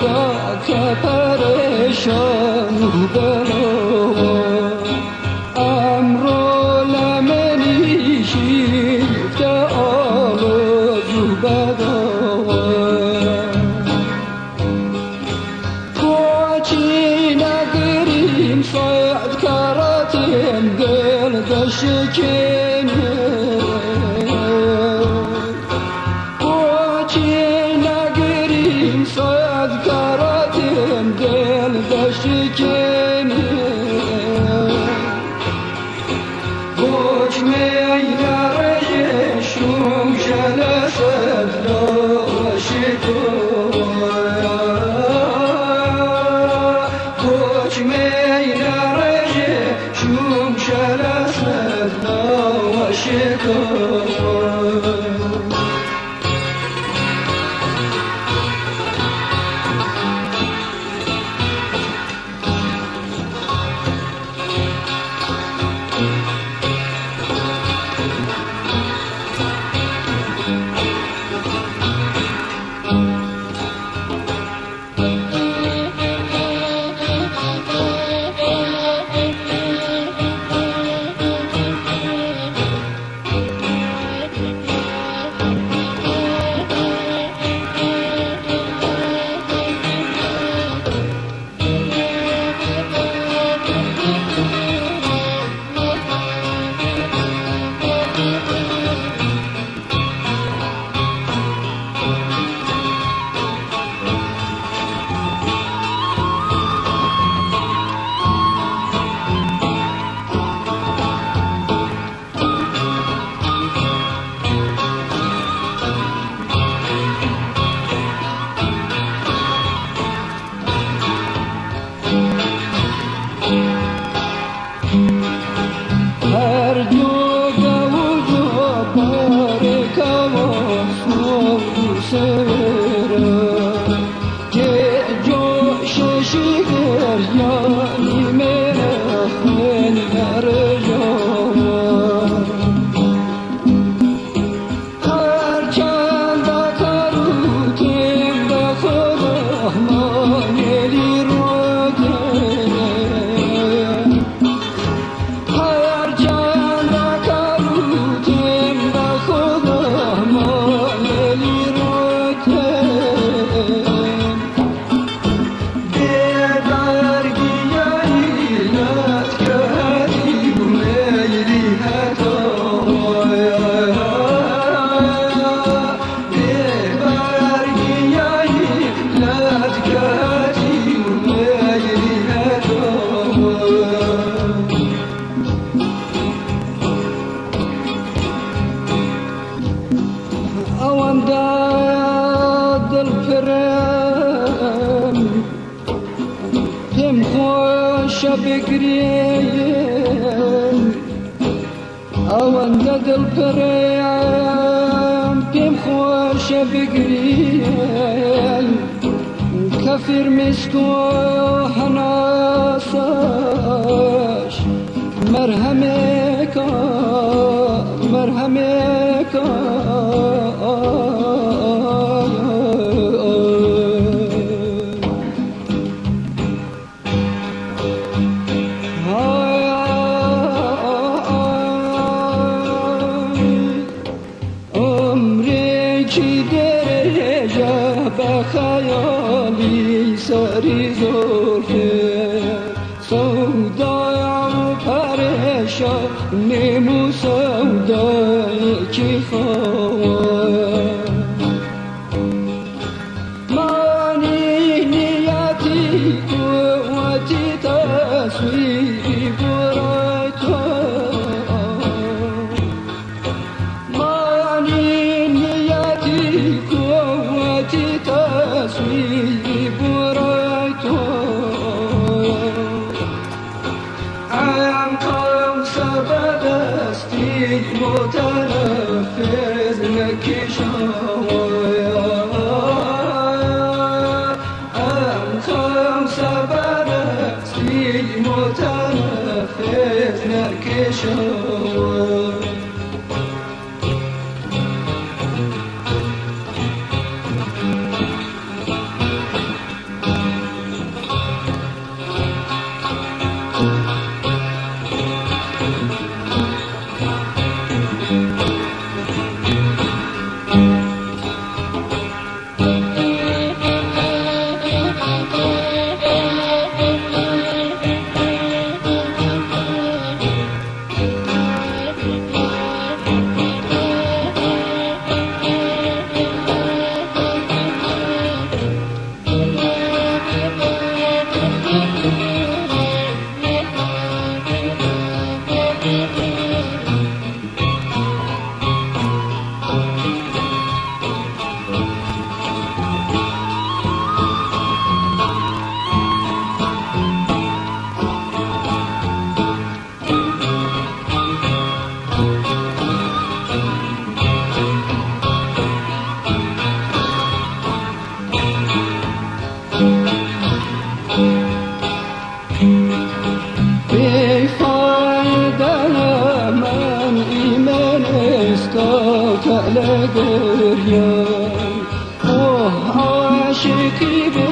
دا کە پەرێشان و بەلاوە ئەمڕۆ لە منی شیفتە ئاڵۆز و بەداوە. بۆچی نەگریم سەد کەڕەتێم دڵ دەشکێنێ؟ بۆچی نەگریم سەد کەڕەتێم دڵ دەشکێنێ؟ بۆچ مەی نەڕێژێ شووشە لەسەر داوەشی تۆ؟ بۆچ مەی نەڕێژێ شووشە لەسەر داوەشی تۆ؟ هەردوو گەوج و بارێکەوە سوور و سوێرە جێ شەشی گریانی مێرە خوێن نەڕژاوە. هەرچەندە کەروتیم بە خۆ ڕەحمانێلی ڕۆتێ، هەرچەندە کەروتیم بە خۆ ڕەحمانێلی ڕۆتێ، بێبەرگیانی لەت کە هەری و مەیلی هەتاوایە، بێبەرگیانی لەت کە هەری و مەیلی هەتاوە. ئەوەندە دڵپرم پێم خۆشە بگریم، ئەوەندە دڵپرم پێم خۆشە بگریم کە فرمێسک و هەناسەش مەرهەمێکە، مەرهەمێکە. عمرێکی درێژە بە خەیاڵی سەری زۆڵفێ سەودایم و پەرێشانیم و سەودایەکی خاوە. مانی نیەتی قوتی تەسویری بۆرای تۆ، مانی نیەتی قوتی تەسویری بۆرای تۆ. ئەم قەوسە بەدەستی متەنەفێز نەکێشاوە، ئەم خەمسە بەدەستی متەنەفێز نەکێشاوە. عاشقی بێ.